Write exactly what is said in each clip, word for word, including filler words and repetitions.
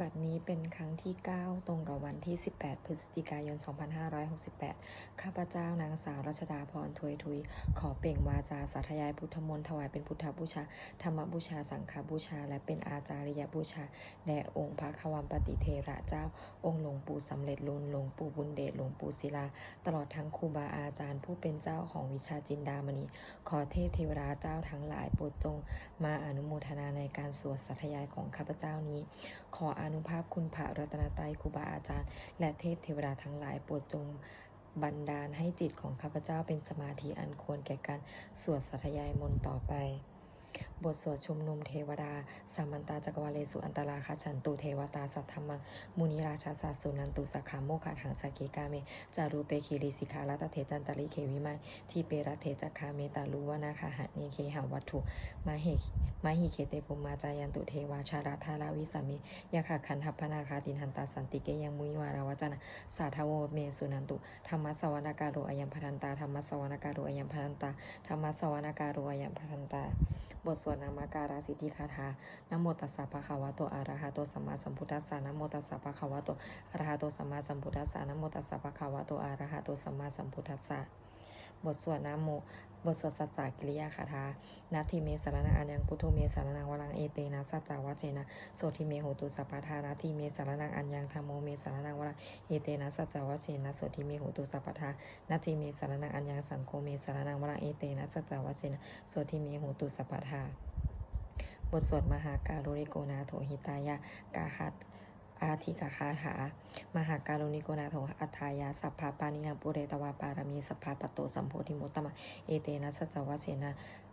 บัดนี้เป็นครั้งที่ 9 ตรงกับวันที่ สิบแปด พฤศจิกายน สองพันห้าร้อยหกสิบแปด ข้าพเจ้านางสาวรัชดาพร ทวยทุย ขอเปล่งวาจาสาธยายพุทธมนต์ ถวายเป็นพุทธบูชา ธรรมบูชา สังฆบูชา และเป็นอาจาริยบูชา แด่องค์พระควัมปติเถระเจ้า องค์หลวงปู่สำเร็จลุน หลวงปู่บุญเดช หลวงปู่ศิลา ตลอดทั้งครูบาอาจารย์ผู้เป็นเจ้าของวิชาจินดามณี ขอเทพเทวดาเจ้าทั้งหลายโปรดจงมาอนุโมทนาในการสวดสาธยายของข้าพเจ้านี้ ขออานุภาพคุณพระรัตนตรัย ครูบาอาจารย์ และเทพเทวดาทั้งหลายโปรดจงบันดาลให้จิตของข้าพเจ้าเป็นสมาธิอันควรแก่การสวดสาธยายมนต์ต่อไป บทสวดชุมนุมเทวดา Samantā cakkavāḷesu atrāgacchantu devatā, saddhammaṃ munirājassa suṇantu saggamokkhadaṃ. Sagge kāme ca rūpe girisikharataṭe cantalikkhe vimāne, dīpe raṭṭhe ca gāme taruvanagahane gehavatthumhi khette, bhummā cāyantu devā jalathalavisame yakkhagandhabbanāgā, tiṭṭhantā santike yaṃ munivaravacanaṃ sādhavo me suṇantu. Dhammassavanakālo ayam bhadantā. Dhammassavanakālo ayam bhadantā. Dhammassavanakālo ayam bhadantā. บทสวดนมการสิทธิคาถา Namo tassa bhagavato arahato sammāsambuddhassa. Namo tassa bhagavato arahato sammāsambuddhassa. Namo tassa bhagavato arahato sammāsambuddhassa. บทสวดนะโม บทสวดสัจจกิริยาคาถา Natthi me saraṇaṃ aññaṃ, buddho me saraṇaṃ varaṃ, etena saccavajjena sotthi me hotu sabbadā. Natthi me saraṇaṃ aññaṃ, dhammo me saraṇaṃ varaṃ, etena saccavajjena sotthi me hotu sabbadā. Natthi me saraṇaṃ aññaṃ, saṅgho me saraṇaṃ varaṃ, etena saccavajjena sotthi me hotu sabbadā. บทสวดมหาการุณิโกนาโถหิtāya กาหัต อาทิกขาถา Mahākāruṇiko nātho atthāya sabbapāṇinaṃ pūretvā pāramī sabbā patto sambodhimuttamaṃ. Etena saccavajjena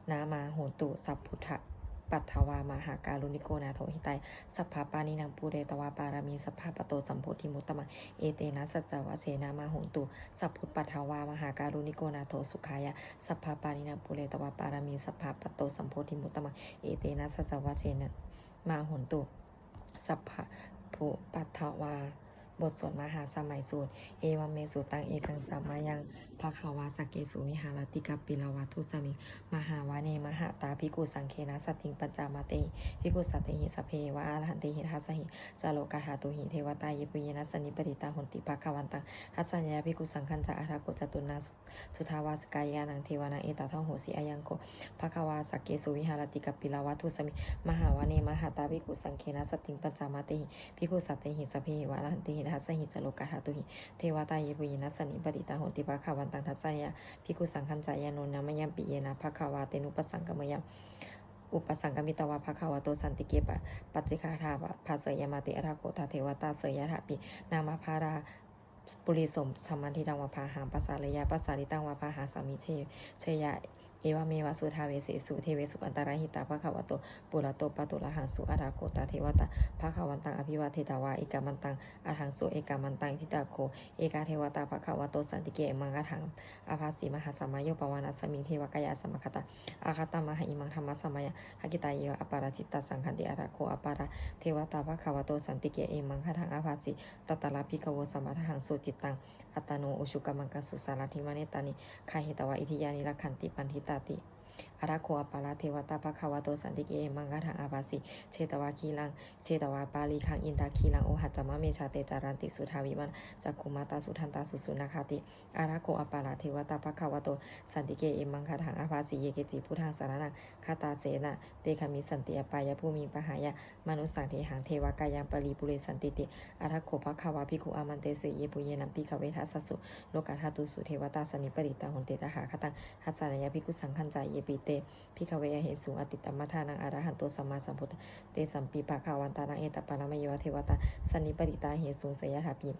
nāma hotu sabbuddhapaddavā. Mahākāruṇiko nātho hitāya sabbapāṇinaṃ pūretvā pāramī sabbā patto sambodhimuttamaṃ. Etena saccavajjena nāma hotu sabbuddhapaddavā. Mahākāruṇiko nātho sukhāya sabbapāṇinaṃ pūretvā pāramī sabbā patto sambodhimuttamaṃ. Etena saccavajjena nāma hotu sabbuddhapaddavā. บทสวดมหาสมัยสูตร Evaṃ me sutaṃ. Ekaṃ samayaṃ bhagavā sakkesu viharati kapilavatthusmiṃ mahāvane mahatā bhikkhusaṅghena saddhiṃ pañcamattehi bhikkhusatehi sabbeheva arahantehi. Dasahi ca lokadhātūhi devatā yebhuyyena sannipatitā honti bhagavantaṃ dassanāya bhikkhusaṅghañca. Atha kho catunnaṃ suddhāvāsakāyikānaṃ devānaṃ etadahosi: Ayaṃ kho bhagavā sakkesu viharati kapilavatthusmiṃ mahāvane mahatā bhikkhusaṅghena saddhiṃ pañcamattehi bhikkhusatehi sabbeheva arahantehi. Dasahi ca lokadhātūhi devatā yebhuyyena sannipatitā honti bhagavantaṃ dassanāya bhikkhusaṅghañca. Yannūna mayampi yena bhagavā tenupasaṅkameyyāma, upasaṅkamitvā bhagavato santike pa- paccekagāthā bhāseyyāmāti. Atha kho tā devatā seyyathāpi nāma balavā puriso sammiñjitaṃ vā bāhaṃ pasāreyya, pasāritaṃ vā bāhaṃ sammiñjeyya, evameva suddhāvāsesu devesu antarahitā bhagavato purato pāturahaṃsu. Atha kho tā devatā bhagavantaṃ abhivādetvā ekamantaṃ aṭṭhaṃsu. Ekamantaṃ ṭhitā kho ekā devatā bhagavato santike imaṃ gāthaṃ abhāsi: Mahāsamayo pavanasmiṃ, devakāyā samāgatā, āgatamha imaṃ dhammasamayaṃ, dakkhitāyeva aparājitasaṅghanti. Atha kho aparā devatā bhagavato santike imaṃ gāthaṃ abhāsi: Tatra bhikkhavo samādahaṃsu, cittaṃ attano ujukamakaṃsu; sārathīva nettāni gahetvā, indriyāni rakkhanti paṇḍitāti. Atha kho aparā devatā bhagavato santike imaṃ gāthaṃ abhāsi: Chetvā khīlaṃ chetvā palighaṃ, indakhīlaṃ ūhacca manejā, te caranti suddhā vimalā, cakkhumatā sudantā susunāgāti. Atha kho aparā devatā bhagavato santike imaṃ gāthaṃ abhāsi: Ye keci buddhaṃ saraṇaṃ gatāse, na te gamissanti apāyabhūmiṃ; pahāya mānusaṃ dehaṃ, devakāyaṃ paripūressantīti. Atha kho bhagavā bhikkhū āmantesi: Yebhuyyena bhikkhave dasasu lokadhātūsu devatā sannipatitā honti tathāgataṃ dassanāya bhikkhusaṅghañca. Yepi te bhikkhave ahesuṃ atītamaddhānaṃ arahanto sammāsambuddhā, tesampi bhagavantānaṃ etaparamāyeva devatā sannipatitā ahesuṃ, seyyathāpi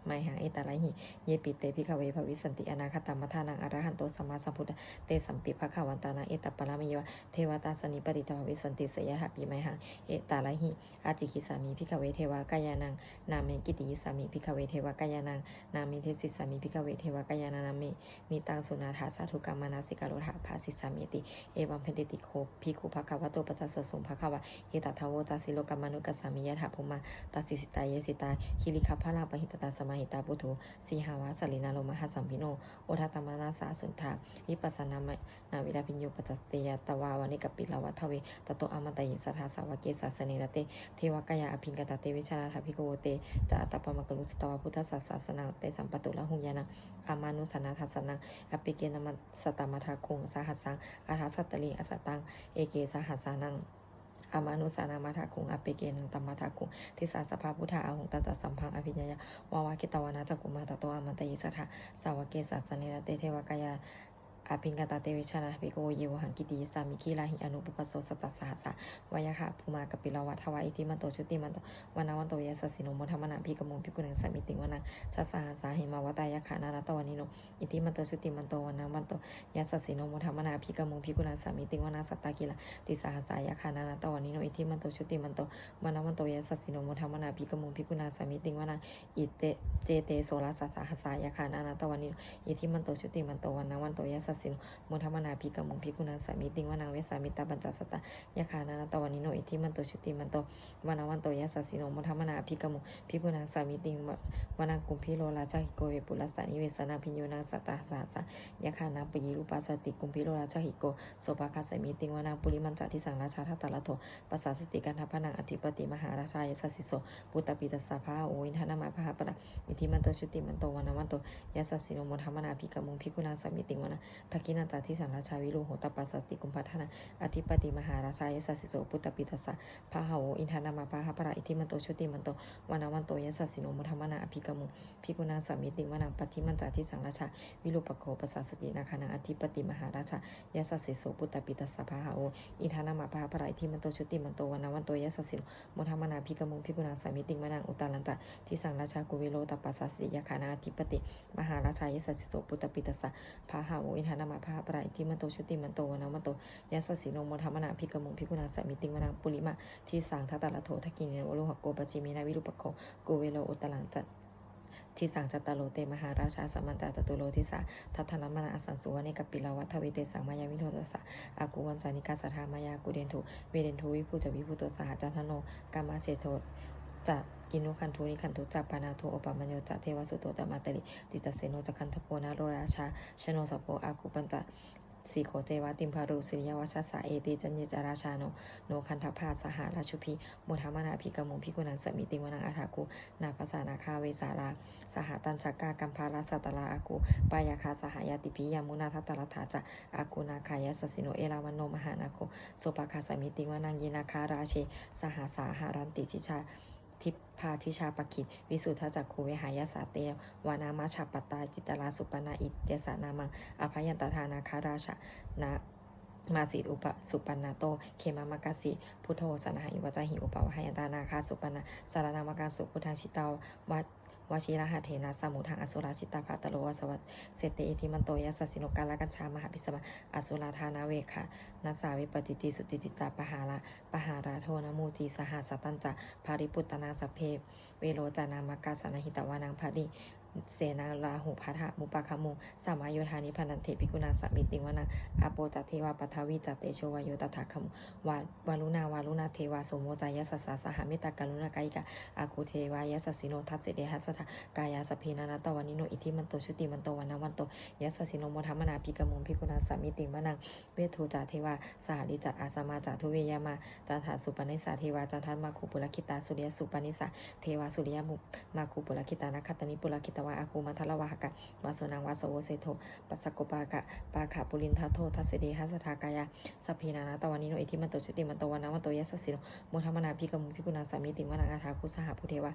mayhaṃ etarahi. Yepi te bhikkhave bhavissanti anāgatamaddhānaṃ arahanto sammāsambuddhā, tesampi bhagavantānaṃ etaparamāyeva devatā sannipatitā bhavissanti, seyyathāpi mayhaṃ etarahi. Ācikkhissāmi bhikkhave devakāyānaṃ nāmāni, kittayissāmi bhikkhave devakāyānaṃ nāmāni, desissāmi bhikkhave devakāyānaṃ nāmāni. Mettaṃ suṇātha sādhukaṃ manasikarotha bhāsissāmīti. Evaṃ bhanteti kho bhikkhū bhagavato paccassosuṃ. Bhagavā etadavoca: Silokamanukassāmi, yattha bhummā tadassitā; ye sitā girigabbharaṃ, pahitattā samā mahesā puthū, sīhāva sallīnā lomahaṃsambhino, odātamanasā suddhā vippasannamanāvilā, bhiyyo pañcasate ñatvā vane kāpilavatthave, tato āmantayi satthā sāvake sāsane rate. Devakāyā abhikkantā te vijānātha bhikkhavo, te ca ātappamakaruṃ sutvā buddhassa sāsanaṃ. Tesampāturahu ñāṇaṃ amanussāna dassanaṃ, appeke satamaddakkhuṃ sahassaṃ atha sattariṃ. Sataṃ eke sahassānaṃ amanussānamaddasuṃ, appekenantamaddakkhuṃ disā sabbā phuṭā ahuṃ. Tañca sabbaṃ abhiññāya vavakkhitvāna cakkhumā, tato āmantayi satthā sāvake sāsane rate. Devakāyā abhikkantā te vijānātha bhikkhavo, ye vohaṃ kittayissāmi girāhi anupubbaso. Sattasahassā va yakkhā bhummā kāpilavatthavā, iddhimanto jutimanto vaṇṇavanto yasassino, modamānā abhikkāmuṃ bhikkhūnaṃ samitiṃ vanaṃ. Chasahassā hemavatā yakkhā nānattavaṇṇino, iddhimanto jutimanto vaṇṇavanto yasassino, modamānā abhikkāmuṃ bhikkhūnaṃ samitiṃ vanaṃ. Sātāgirā tisahassā yakkhā nānattavaṇṇino, iddhimanto jutimanto vaṇṇavanto yasassino, modamānā abhikkāmuṃ bhikkhūnaṃ samitiṃ vanaṃ. Iccete soḷasasahassā yakkhā nānattavaṇṇino, iddhimanto jutimanto vaṇṇavanto yasassino, modamānā abhikkāmuṃ bhikkhūnaṃ samitiṃ vanaṃ. Vessāmittā pañcasatā yakkhā nānattavaṇṇino, iddhimanto jutimanto vaṇṇavanto yasassino, modamānā abhikkāmuṃ bhikkhūnaṃ samitiṃ vanaṃ. Kumbhīro rājagahiko vepullassa nivesanaṃ, bhiyyo naṃ satasahassaṃ yakkhānaṃ payirupāsati, kumbhīro rājagahiko sopāga samitiṃ vanaṃ. Purimañca disaṃ rājā dhataraṭṭho pasāsati, gandhabbānaṃ ādhipati mahārājā yasassi so. Puttāpi tassa bahavo indanāmā mahabbalā, iddhimanto jutimanto vaṇṇavanto yasassino, modamānā abhikkāmuṃ bhikkhūnaṃ samitiṃ vanaṃ. Dakkhiṇañca disaṃ rājā virūḷho tappasāsati, kumbhaṇḍānaṃ ādhipati mahārājā yasassi so. Puttāpi tassa bahavo indanāmā mahabbalā, iddhimanto jutimanto vaṇṇavanto yasassino, modamānā abhikkāmuṃ bhikkhūnaṃ samitiṃ vanaṃ. Pacchimañca disaṃ rājā virūpakkho pasāsati, nāgānaṃ ādhipati mahārājā yasassi so. Puttāpi tassa bahavo indanāmā mahabbalā, iddhimanto jutimanto vaṇṇavanto yasassino, modamānā abhikkāmuṃ bhikkhūnaṃ samitiṃ vanaṃ. Uttarañca disaṃ rājā kuvero tappasāsati, yakkhānaṃ ādhipati mahārājā yasassi so. Puttāpi tassa bahavo indanāmā mahabbalā, iddhimanto jutimanto vaṇṇavanto yasassino, modamānā abhikkāmuṃ bhikkhūnaṃ samitiṃ vanaṃ. Purimaṃ disaṃ dhataraṭṭho, dakkhiṇena virūḷhako, pacchimena virūpakkho kuvero. Uttarañca disaṃ cattāro te mahārājā samantā caturo disā, daddallamānā asaṃsu vane kāpilavatthave. Tesaṃ māyāvino dāsā āgū vañcanikā saṭhā, māyā kuṭeṇḍu veṭeṇḍu viṭū ca viṭuṭo saha, candano kāmaseṭṭho ca kinnughaṇḍu nighaṇḍu ca, panādo opamañño ca devasūto ca mātali, cittaseno ca gandhabbo naḷo rājā janosabho, āgū pañca sikkho ceva timbarū suriyavacchasā, ete caññe ca rājāno nogandhabbā saha rājubhi, modamānā abhikkāmuṃ bhikkhūnaṃ samitiṃ vanaṃ. Athāgū nābhasā nāgā vesālā saha tacchakā, kambalassatarā āgū pāyāgā saha ñātibhi, yāmunā dhataraṭṭhā ca āgū nāgā yasassino, erāvaṇo mahānāgo sopāga samitiṃ vanaṃ. Ye nāgarāje sahasā haranti dibbā dijā pakkhi, visuddhacakkhū vehāyasā te vanamajjhapattā, citrā supaṇṇā iti tesa nāmaṃ. Abhayantadā nāgarājānamāsi supaṇṇato khemamakāsi buddho, saṇhāhi vācāhi upavhayantā, nāgā supaṇṇā saraṇamakaṃsu buddhaṃ. Jitā vajirahatthena samuddaṃ asurā sitā, bhātaro vāsavassete iddhimanto yasassino. Kālakañjā mahābhismā asurā dānaveghasā, vepacitti sucitti ca pahārā pahārādo namucī saha. Satañca baliputtānaṃ sabbe verocanāmakā, sannayhitvā naṃ baliṃ senaṃ rāhubhaddamupāgamuṃ, samayodāni bhaddante bhikkhūnaṃ samitiṃ vanaṃ. Āpo ca devā paṭhavī ca tejo vāyo tadāgamuṃ, va- varuṇā vāruṇā devā somo ca yasasā saha, mettākaruṇākāyikā āgū devā yasassino. Dasete dasadhā kāyā sabbe nānattavaṇṇino, iddhimanto jutimanto vaṇṇavanto yasassino, modamānā abhikkāmuṃ bhikkhūnaṃ samitiṃ vanaṃ. Veṇḍū ca devā sahalī ca asamā ca duve yamā, candassūpanisā devā candamāgū purakkhitā, suriyassūpanisā devā suriyamāgū purakkhitā, nakkhattāni purakkhitvā āgū mandavalāhakā, vasūnaṃ vāsavo seṭṭho passa kopāga pāga purindado. Dasete dasadhā kāyā sabbe nānattavaṇṇino, iddhimanto jutimanto vaṇṇavanto yasassino, modamānā abhikkāmuṃ bhikkhūnaṃ samitiṃ vanaṃ. Athāgū sahabhū devā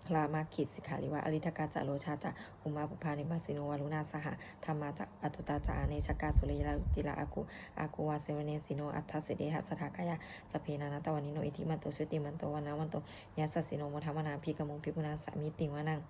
jalamaggisikhāriva, ariṭṭhakā ca rojā ca ummāpupphanibhāsino, varuṇā sahadhammā ca accutā ca anejakā, sūleyyarucirā āgū āgū vāsavanesino. Dasete dasadhā kāyā sabbe nānattavaṇṇino, iddhimanto jutimanto vaṇṇavanto yasassino, modamānā abhikkāmuṃ bhikkhūnaṃ samitiṃ vanaṃ.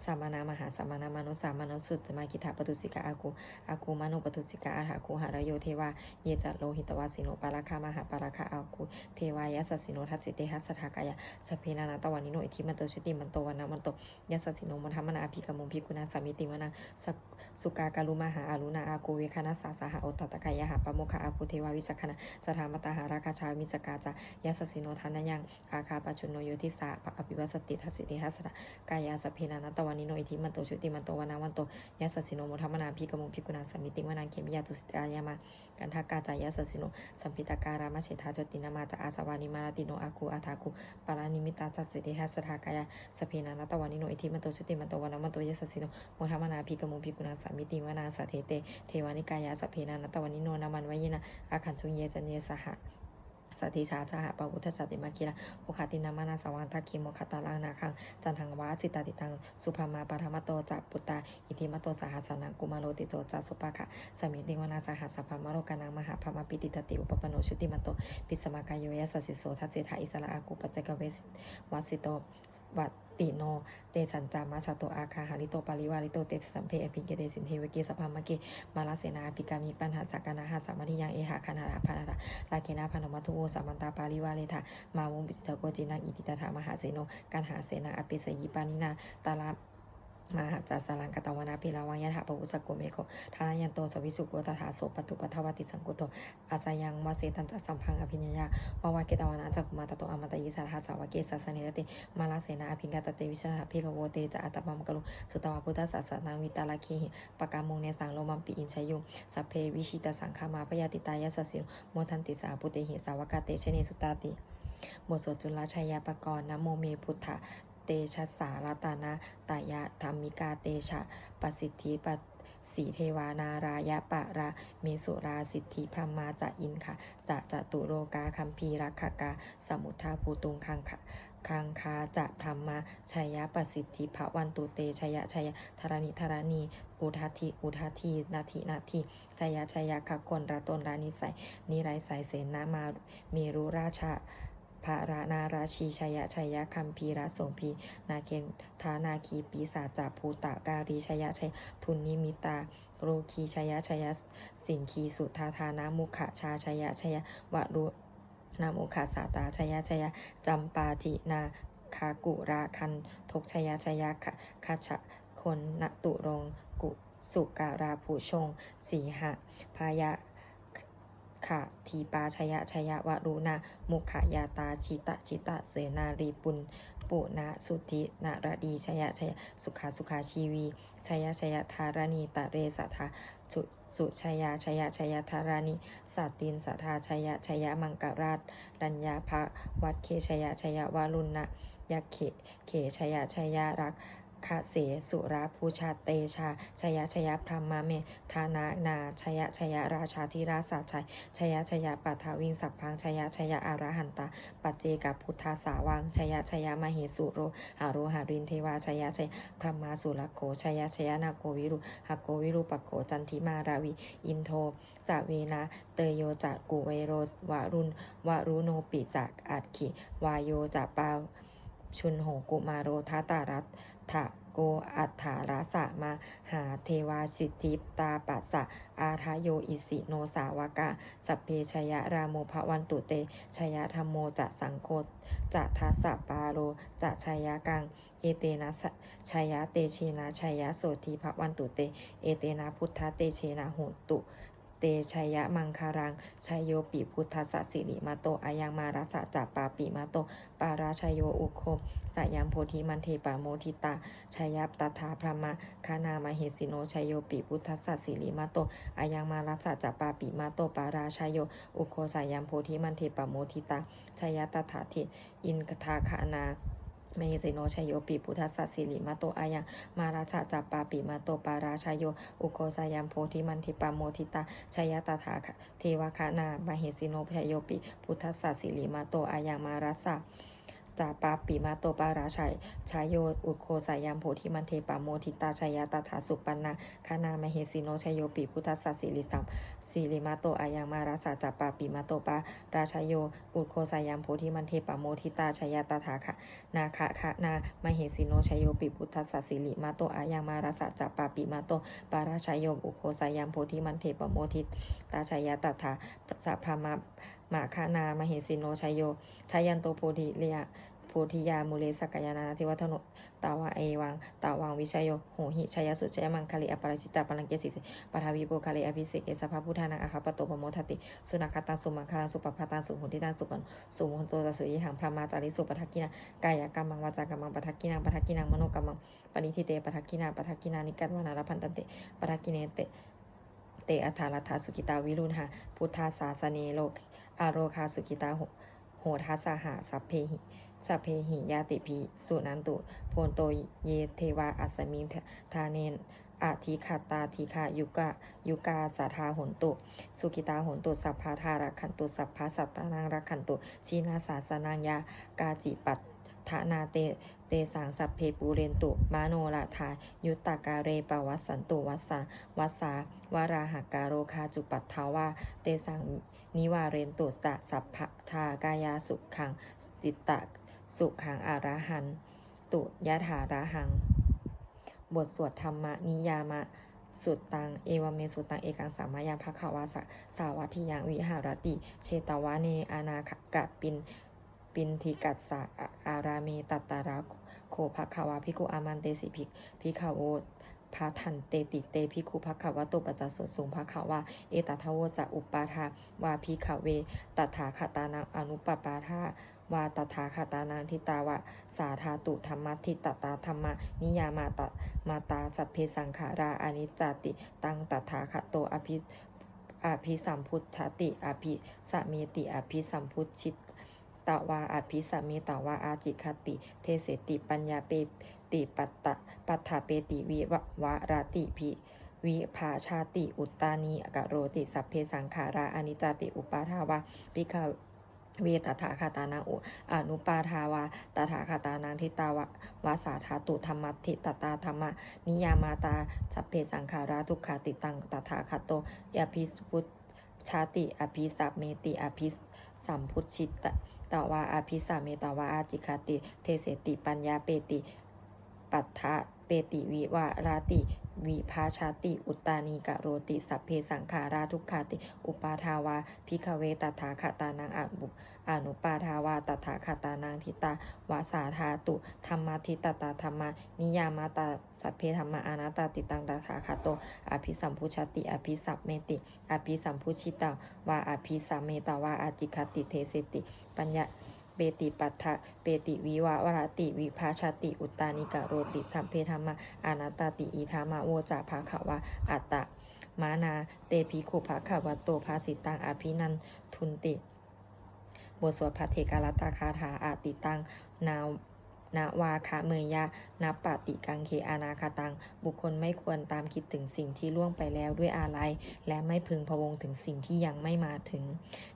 Samānā mahāsamānā mānusā mānusuttamā khiḍḍāpadosikā āgū āgū manopadosikā. Athāgū harayo devā ye ca lohitavāsino, pāragā mahāpāragā āgū devā yasassino. Dasete dasadhā kāyā sabbe nānattavaṇṇino, iddhimanto jutimanto vaṇṇavanto yasassino, modamānā abhikkāmuṃ bhikkhūnaṃ samitiṃ vanaṃ. Sa- Sukkā karumhā aruṇā āgū veghanasā saha, odātagayhā pāmokkhā āgū devā vicakkhaṇā. Sadāmattā hāragajā missakā ca yasassino, thanayaṃ āgā pajjunno yo disā abhivassati. Dasete dasadhā kāyā sabbe nānattavaṇṇino, iddhimanto jutimanto vaṇṇavanto yasassino, modamānā abhikkāmuṃ bhikkhūnaṃ samitiṃ vanaṃ. Khemiyā tusitā yāmā kaṭṭhakā ca yasassino, lambitakā lāmaseṭṭhā jotināmā ca āsavā, nimmānaratino āgū athāgū paranimmitā. Dasete dasadhā kāyā sabbe nānattavaṇṇino, iddhimanto jutimanto vaṇṇavanto yasassino, modamānā abhikkāmuṃ bhikkhūnaṃ samitiṃ vanaṃ. Saṭṭhete devanikāyā sabbe nānattavaṇṇino, nāmanvayena āgañchuṃ ye caññe sadisā saha. Pavutthajātimakkhīlaṃ oghatiṇṇamanāsavaṃ, dakkhemoghataraṃ nāgaṃ candaṃva asitātitaṃ. Subrahmā paramatto ca puttā iddhimato saha, sanaṅkumāro tisso ca sopāga samitiṃ vanaṃ. Sahassaṃ brahmalokānaṃ mahābrahmābhitiṭṭhati, upapanno jutimanto bhismākāyo yasassi so. Dasettha issarā āgū paccekavasito vattino, tesañca majjhato āgā hārito parivārito. Te ca sabbe abhikkante sinde viveke sabrahmake, mārasenā abhikkāmi pahāya kaṇhassa mandiyaṃ. Etha gaṇhatha bandhatha rāgena bandhamatthu vo, samantā parivāretha mā vo muñcittha koci naṃ. Iti tattha mahāseno kaṇhasenaṃ apesayi, pāṇinā talamāhacca saraṃ katvāna bheravaṃ. Yathā pāvussako megho thanayanto savijjuko, tadā so paṭibhaṅgupaddavoti saṅkuddho. Asayaṃvase tañca sabbaṃ abhiññāya vavakkhitvāna cakkhumā, tato āmantayi satthā sāvake sāsane rate. Mārasenā abhikkantā te vijānātha bhikkhavo, te ca ātappamakaruṃ sutvā buddhassa sāsanaṃ. Vītarāgehi pakkāmuṃ nesaṃ lomampi iñjayuṃ, sabbe vijitasaṅgāmā bhayātītā yasassino, modanti saha bhūtehi sāvakā te janesutāti. บทสวดจุลชัยปกรณ์ Namo me buddhatejasā ratanattayadhammikā, tejapasiddhi sīdevā nārāyaparamesurā, siddhibrahmā ca indā ca catulokā gambhīrakkhakā, samuddā bhūtuṃ gaṅgā ca brahmā jaya, pasiddhi bhavantu te jaya jaya. Dharaṇi dharaṇī udadhi udadhī, nadi nadī jaya jaya. Gagonlatonlanisai niraisai, senā merurājabala narajī jaya jaya. Gambhīrasombhī nāgendanāgī pisācabhūtakālī jaya jaya. Dunnimittarogī jaya jaya. Siṅgīsudādānamukhajā jaya jaya. Varuṇ- ṇamukhasātrā jaya jaya. Campādināgakulagandhok jaya jaya. Ga- gajagonnaturaṅkusukālabhujoṅ sīhabyagghadīpā jaya jaya. Varuṇamukhayātrā jita jita senārī pun- punasuddhi naradī jaya jaya. Sukhā sukhā jīvī jaya jaya. Dharaṇītale sadā su- sujayā jaya jaya. Dharaṇī santin sadā jaya jaya. Maṅkarāj- raññā bhavagge jaya jaya. Varuṇayakkhe jaya jaya. Rakkhase surabhujatejā jaya jaya. Brahmamendadānā jaya jaya. Rājādhirājasājjai jaya jaya. Paṭhaviṃ sabbaṃ jaya jaya. Arahantā paccekabuddhasāvaṃ jaya jaya. Mahesuro haro harindevā jaya jaya. Brahmā surakkho jaya jaya. Nāgo viruḷhako virūpakkho candimā ravi, indo ca venateyyo ca kuvero varuṇ- varuṇopi ca aggi vāyo ca pājuṇho. Kumāro dhataraṭṭhako aṭṭhārasa mahādevā, siddhitāpasaādayo isino sāvakā sabbe jaya rāmo bhavantu te. Jayadhammo ca saṅgho ca dasapālo ca jayakaṃ, etena sa- jayatejena jayasotthī bhavantu te. Etena buddhatejena hotu te jayamaṅgalaṃ. Jayopi buddhassa sirīmato ayaṃ, mārassa ca pāpimato parājayo, ugghosayaṃ bodhimaṇḍe pamoditā, jaya tadā brahmagaṇā mahesino. Jayopi buddhassa sirīmato ayaṃ, mārassa ca pāpimato parājayo, ugghosayaṃ bodhimaṇḍe pamoditā, jaya tadā de- indagaṇā mahesino. Jayopi buddhassa sirīmato ayaṃ, mārassa ca pāpimato parājayo, ugghosayaṃ bodhimaṇḍe pamoditā, jaya tadā devagaṇā mahesino. Jayopi buddhassa sirīmato ayaṃ, mārassa ca pāpimato parājayo, ugghosayaṃ bodhimaṇḍe pamoditā, jaya tadā supaṇṇagaṇā mahesino. Jayopi buddhassa sirīsam- sirīmato ayaṃ, mārassa ca pāpimato parājayo, ugghosayaṃ bodhimaṇḍe pamoditā, jaya tadā nāgagaṇā mahesino. Jayopi buddhassa sirīmato ayaṃ, mārassa ca pāpimato parājayo, ugghosayaṃ bodhimaṇḍe pamoditā, jaya tadā sabrahmagaṇā mahesino. Jayo jayanto bodhiyā bodhiyā mūle sakyānaṃ nandivaḍḍhano, taṃ evaṃ tvaṃ vijayo hohi jayassu jayamaṅgale, aparājitapallaṅke sīse paṭhavipokkhare abhiseke sabbabuddhānaṃ aggappatto pamodati. Sunakkhattaṃ sumaṅgalaṃ supabhātaṃ suhuṭṭhitaṃ sukhaṇo sumuhutto ca suyiṭṭhaṃ brahmacārisu, padakkhiṇaṃ kāyakammaṃ vācākammaṃ padakkhiṇaṃ padakkhiṇaṃ manokammaṃ paṇidhī te padakkhiṇā, padakkhiṇāni katvāna labhantatthe padakkhiṇe. Te atthaladdhā sukhitā viruḷhā buddhasāsane, arogā sukhitā ho- hotha saha sabbehi sabbehi ñātibhi. Suṇantu bhonto ye devā asmiṃ ṭhāne adhigatā dīghā yukā sadā hontu sukhitā hontu sabbadā, rakkhantu sabbasattānaṃ rakkhantu jinasāsanaṃ, yā kāci patthanā te tesaṃ sabbe pūrentu manorathā. Yuttakāle pavassantu vassā valāhakā, rogā cupaddavā tesaṃ nivārentu ca sabbadā, kāyasukhaṃ cittasukhaṃ arahantu yathārahaṃ. บทสวดธรรมนิยามสุตตัง Evaṃ me sutaṃ. Ekaṃ samayaṃ bhagavā sāvatthiyaṃ viharati jetavane anāthapiṇḍikassa ārāme. Tatra kho bhagavā bhikkhū āmantesi bhikkhavo bhadanteti. Te bhikkhū bhagavato paccassosuṃ. Bhagavā etadavoca. Uppādā vā bhikkhave tathāgatānaṃ anuppādā vā tathāgatānaṃ, ṭhitā va sā dhātu dhammaṭṭhitatā dhammaniyāmatā sabbe saṅkhārā aniccāti. Taṃ tathāgato abhisambujjhati abhisameti, abhisambujjhitvā abhisametvā ācikkhati deseti paññapeti paṭṭhapeti vivarati vibhajati uttānīkaroti sabbe saṅkhārā aniccāti. Uppādā vā bhikkhave tathāgatānaṃ anuppādā vā tathāgatānaṃ, ṭhitā va sā dhātu dhammaṭṭhitatā dhammaniyāmatā sabbe saṅkhārā dukkhāti. Taṃ tathāgato abhisambujjhati abhisameti, abhisambujjhitvā abhisametvā ācikkhati deseti paññapeti paṭṭhapeti vivarati vibhajati uttānīkaroti sabbe saṅkhārā dukkhāti. Uppādā vā bhikkhave tathāgatānaṃ anuppādā vā tathāgatānaṃ, ṭhitā va sā dhātu dhammaṭṭhitatā dhammaniyāmatā sabbe dhammā anattāti. Taṃ tathāgato abhisambujjhati abhisameti, abhisambujjhitvā abhisametvā ācikkhati deseti paññapeti paṭṭhapeti vivarati vibhajati uttānīkaroti sabbe dhammā anattāti. Idamavoca bhagavā. Attamanā te bhikkhū bhagavato bhāsitaṃ abhinandunti. บทสวดภัทเทกรัตตคาถา Ādittaṃ navāgameyya nappaṭikaṅkhe anāgataṃ. บุคคลไม่ควรตามคิดถึงสิ่งที่ล่วงไปแล้วด้วยอาลัย และไม่พึงพะวงถึงสิ่งที่ยังไม่มาถึง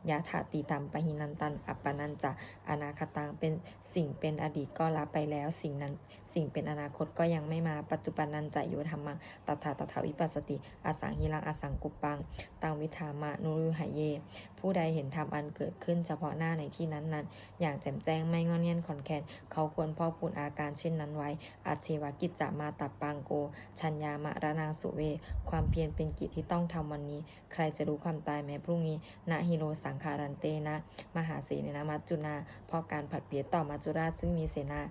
Yadatītampahīnantaṃ appattañca anāgataṃ. เป็นสิ่งเป็นอดีตก็ละไปแล้ว สิ่งนั้นสิ่งเป็นอนาคตก็ยังไม่มา Paccuppannañca yo dhammaṃ tattha tattha vipassati, asaṃhīraṃ asaṅkuppaṃ taṃ viddhā manubrūhaye. ผู้ใดเห็นธรรมอันเกิดขึ้นเฉพาะหน้าในที่นั้นๆ อย่างแจ่มแจ้ง ไม่ง่อนแง่นคลอนแคลน เขาควรพอกพูนอาการเช่นนั้นไว้ Ajjeva kiccamātappaṃ ko jaññā maraṇaṃ suve. ความเพียรเป็นกิจที่ต้องทำวันนี้ ใครจะรู้ความตายแม้พรุ่งนี้ Na hi no saṅgarantena mahāsenena maccunā. เพราะการผัดเพี้ยนต่อมัจจุราชซึ่งมีเสนา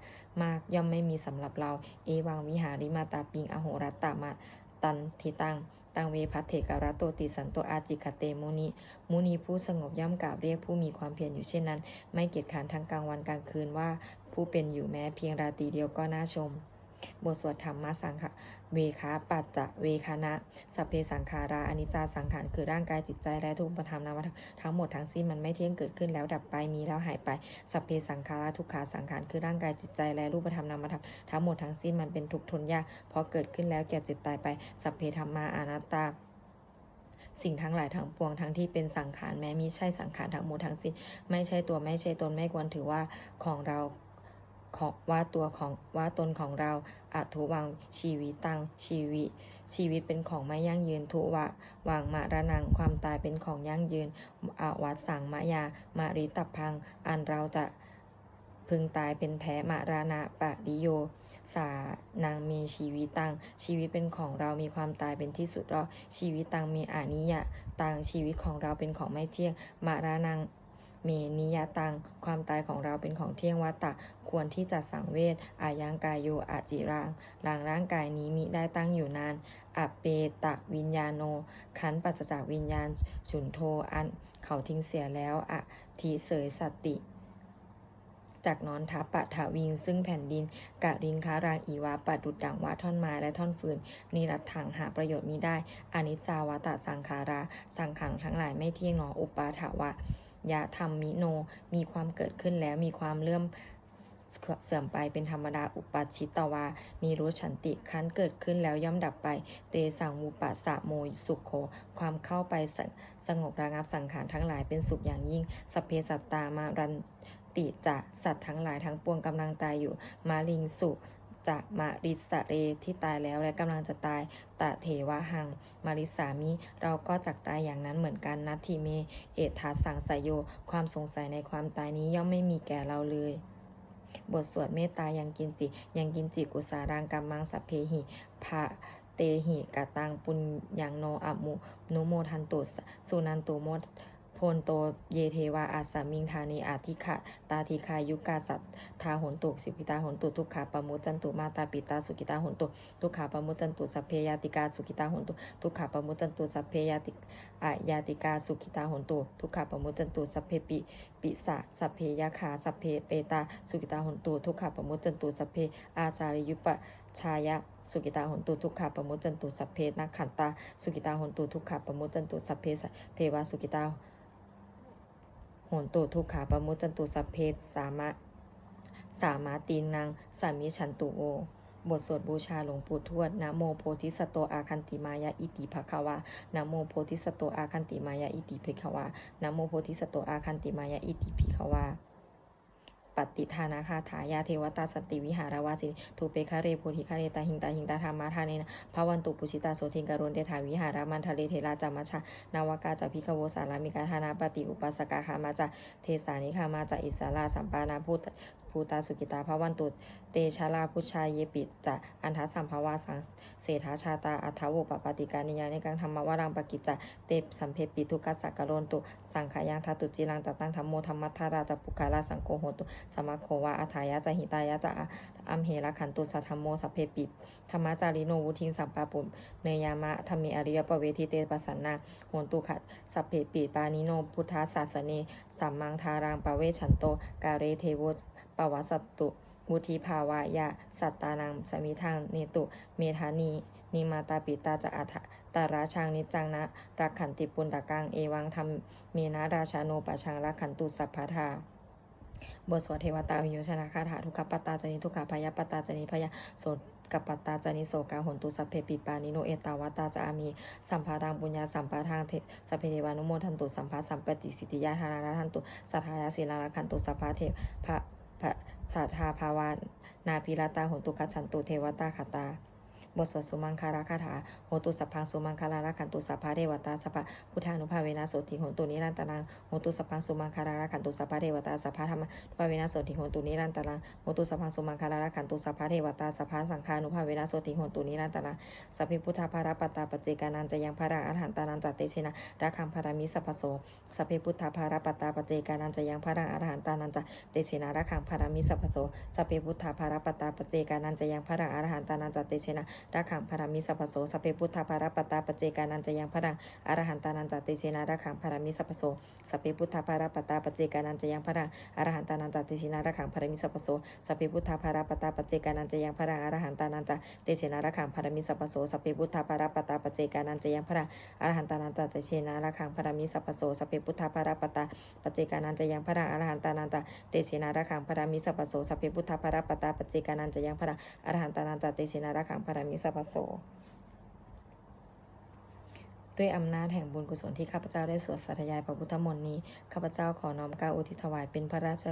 มากย่อมไม่มีสำหรับเรา Evaṃ vihārimātāpiṃ ahorattamatanditaṃ, taṃ ve bhaddekarattoti santo ācikkhate muni. มุนีผู้สงบย่อมกราบเรียกผู้มีความเพียรอยู่เช่นนั้น ไม่เกียจคร้านทั้งกลางวันกลางคืนว่าผู้เป็นอยู่แม้เพียงราตรีเดียวก็น่าชม บทสวดธรรมสังเวคปัจจเวกขณะ Sabbe saṅkhārā aniccā. สังขารคือร่างกายจิตใจและรูปธรรมนามธรรมทั้งหมดทั้งสิ้นมันไม่เที่ยง เกิดขึ้นแล้วดับไป มีแล้วหายไป Sabbe saṅkhārā dukkhā. สังขารคือร่างกายจิตใจและรูปธรรมนามธรรมทั้งหมดทั้งสิ้นมันเป็นทุกข์ทนยาก เพราะเกิดขึ้นแล้วแก่เจ็บตายไป Sabbe dhammā anattā. สิ่งทั้งหลายทั้งปวงทั้งที่เป็นสังขารแม้มิใช่สังขารทั้งหมดทั้งสิ้น ไม่ใช่ตัวไม่ใช่ตน ไม่ควรถือว่าของเรา ของว่าตัวของว่าตนของเรา Adhuvaṃ jīvitaṃ. ชีวิตชีวิตเป็นของไม่ยั่งยืน Dhuvaṃ maraṇaṃ. ความตายเป็นของยั่งยืน Avassaṃ mayā maritabbaṃ. อันเราจะพึงตายเป็นแท้ Maraṇapariyosānaṃ me jīvitaṃ. ชีวิตเป็นของเรา มีความตายเป็นที่สุดรอบ Jīvitaṃ me aniyataṃ. ชีวิตของเราเป็นของไม่เที่ยง Maraṇaṃ me niyataṃ ความตายของเราเป็นของเที่ยง vata ควรที่จะสังเวช ayaṃ kāyo aciraṃ หลังร่างกายนี้มิได้ตั้งอยู่นาน apetaviññāṇo ครั้นปราศจากวิญญาณ chuḍḍho อันเขาทิ้งเสียแล้ว adhisessati จักนอนทับ paṭhaviṃ ซึ่งแผ่นดิน kaliṅgaraṃ iva ประดุจดังว่าท่อนไม้และท่อนฟืน niratthaṃ หาประโยชน์มิได้ aniccā vata saṅkhārā สังขารทั้งหลายไม่เที่ยงหนอ uppādavayadhammino มีความเกิดขึ้นแล้วมีความเลื่อมเสื่อมไปเป็นธรรมดา uppajjitvā nirujjhanti ครั้นเกิดขึ้นแล้วย่อมดับไป tesaṃ vūpasamo sukho ความเข้าไปสงสงบระงับสังขารทั้งหลายเป็นสุขอย่างยิ่ง sabbe sattā maranti ca สัตว์ทั้งหลายทั้งปวงกำลังตายอยู่ mariṃsu ca marissare ที่ตายแล้วและกำลังจะตาย tathevāhaṃ marissāmi เราก็จักตายอย่างนั้นเหมือนกัน natthi me ettha saṃsayo ความสงสัยในความตายนี้ย่อมไม่มีแก่เราเลย บทสวดเมตตา yaṃ kiñci yaṃ kiñci kusalaṃ kammaṃ sabbehi katehi kataṃ puññaṃ no amu- anumodantu suṇantu bhonto ye devā asmiṃ ṭhāne adhigatā dīghāyukā sadā hontu sukhitā hontu dukkhā pamuccantu mātāpitā sukhitā hontu dukkhā pamuccantu sabbe ñātikā sukhitā hontu dukkhā pamuccantu sabbe ñāti- aññātikā sukhitā hontu dukkhā pamuccantu sabbe pi- pisā sabbe yakkhā sabbe petā sukhitā hontu dukkhā pamuccantu sabbe ācariyupajjhāyā sukhitā hontu dukkhā pamuccantu sabbe nakkhattā sukhitā hontu dukkhā pamuccantu sabbe devā sukhitā hontu dukkhā pamuccantu sabbe samā- samādhinaṃ samijjhantu vo บทสวดบูชาหลวงปู่ทวด Namo bodhisatto āgantimāya iti bhagavā. Namo bodhisatto āgantimāya iti bhagavā. Namo bodhisatto āgantimāya iti bhagavā. Pattidānagāthā. Yā devatā santi vihāravāsinī thūpe ghare bodhighare tahiṃ tahiṃ tā dhammadānena bhavantu pūjitā sotthiṃ karontedha vihāramaṇḍale. Therā ca majjhā navakā ca bhikkhavo sārāmikā dānapatī upāsakā gāmā ca desā nigamā ca issarā sappāṇabhū- bhūtā sukhitā bhavantu. Te jalābujā yepi ca aṇḍasambhavā saṃsedajātā athavopapātikā niyyānikaṃ dhammavaraṃ paṭicca te sabbepi dukkhassa karontu saṅkhayaṃ. Ṭhātu ciraṃ sataṃ dhammo dhammaddharā ca puggalā saṅgho hotu samaggo va atthāya ca hitāya ca amhe rakkhatu saddhammo sabbepi dhammacārino vuḍḍhiṃ sampāpuṇeyyāma dhamme ariyappavedite. Pasannā hontu sabbepi pāṇino buddhasāsane. Samaṃ dhāraṃ pavecchanto kāle devo pavassatu vuḍḍhibhāvāya sattānaṃ samiddhaṃ netu medaniṃ. Mātā pitā ca atrajaṃ niccaṃ na rakkhanti puttakaṃ evaṃ dhammena rājāno pajaṃ rakkhantu sabbadā. บทสวดเทวตาวิโยชนคาถา Dukkhappattā ca niddukkhā bhayappattā ca nibbhayā sokappattā ca nissokā hontu sabbepi pāṇino. Ettāvatā ca amhehi sambhataṃ puññasampadaṃ sabbe devānumodantu sabbasampattisiddhiyā. Dānaṃ dadantu saddhāya sīlaṃ rakkhantu sabbadā bhāvanābhiratā hontu gacchantu devatāgatā. บทสวดสุมังคลคาถา Hotu sabbaṃ sumaṅgalaṃ rakkhantu sabbadevatā sabbabuddhānubhāvena sotthī hontu nirantaraṃ. Hotu sabbaṃ sumaṅgalaṃ rakkhantu sabbadevatā sabbadhammānubhāvena sotthī hontu nirantaraṃ. Hotu sabbaṃ sumaṅgalaṃ rakkhantu sabbadevatā sabbasaṅghānubhāvena sotthī hontu nirantaraṃ. Sabbe buddhā balappattā paccekānañca yaṃ balaṃ arahantānañca tejena rakkhaṃ bandhāmi sabbaso. Sabbe buddhā balappattā paccekānañca yaṃ balaṃ arahantānañca tejena rakkhaṃ bandhāmi sabbaso. Sabbe buddhā balappattā paccekānañca yaṃ balaṃ arahantānañca tejena rakkhaṃ bandhāmi sabbaso. Sabbe buddhā balappattā paccekānañca yaṃ balaṃ arahantānañca tejena rakkhaṃ bandhāmi sabbaso. Sabbe buddhā balappattā paccekānañca yaṃ balaṃ arahantānañca tejena rakkhaṃ bandhāmi sabbaso. Sabbe buddhā balappattā paccekānañca yaṃ balaṃ arahantānañca tejena rakkhaṃ bandhāmi sabbaso. Sabbe buddhā balappattā paccekānañca yaṃ balaṃ arahantānañca tejena rakkhaṃ bandhāmi sabbaso. Sabbe buddhā balappattā paccekānañca yaṃ balaṃ arahantānañca tejena rakkhaṃ bandhāmi sabbaso. Sabbe buddhā balappattā paccekānañca yaṃ balaṃ arahantānañca tejena rakkhaṃ bandhāmi sabbaso. ด้วยอำนาจแห่งบุญกุศลที่ข้าพเจ้าได้สวดสาธยายพระพุทธมนต์นี้ ข้าพเจ้าขอน้อมเกล้าอุทิศถวายเป็นพระราช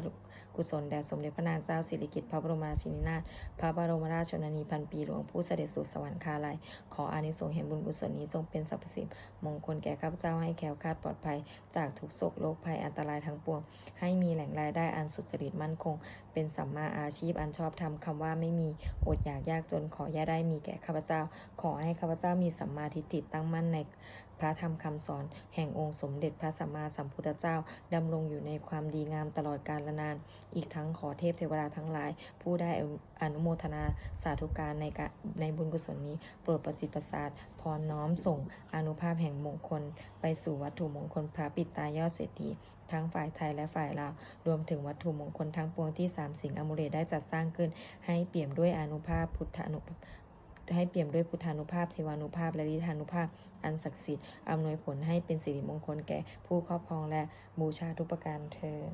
กุศลแด่สมเด็จพระนางเจ้าสิริกิติ์ พระบรมราชินีนาถ พระบรมราชชนนีพันปีหลวง ผู้เสด็จสู่สวรรคาลัย ขออานิสงส์แห่งบุญกุศลนี้จงเป็นสรรพสิ่งมงคลแก่ข้าพเจ้า ให้แคล้วคลาดปลอดภัยจากทุกข์โศกโรคภัยอันตรายทั้งปวง ให้มีแหล่งรายได้อันสุจริตมั่นคง เป็นสัมมาอาชีพอันชอบธรรม คำว่าไม่มี อดอยากยากจน ขออย่าได้มีแก่ข้าพเจ้า ขอให้ข้าพเจ้ามีสัมมาทิฏฐิตั้งมั่นใน พระธรรมคำสอนแห่งองค์สมเด็จพระสัมมาสัมพุทธเจ้า ดำรงอยู่ในความดีงามตลอดกาลนาน อีกทั้งขอเทพเทวดาทั้งหลาย ผู้ได้อนุโมทนาสาธุการในกะในบุญกุศลนี้ โปรดประสิทธิ์ประสาทพรน้อมส่งอานุภาพแห่งมงคล ไปสู่วัตถุมงคลพระปิดตายอดเศรษฐี ทั้งฝ่ายไทยและฝ่ายลาว รวมถึงวัตถุมงคลทั้งปวงที่สามสิงห์อมูเลตได้จัดสร้างขึ้น ให้เปี่ยมด้วยอานุภาพพุทธานุ ให้เปี่ยมด้วยพุทธานุภาพ เทวานุภาพ และฤทธานุภาพอันศักดิ์สิทธิ์ อำนวยผลให้เป็นสิริมงคลแก่ผู้ครอบครองและบูชาทุกประการเทอญ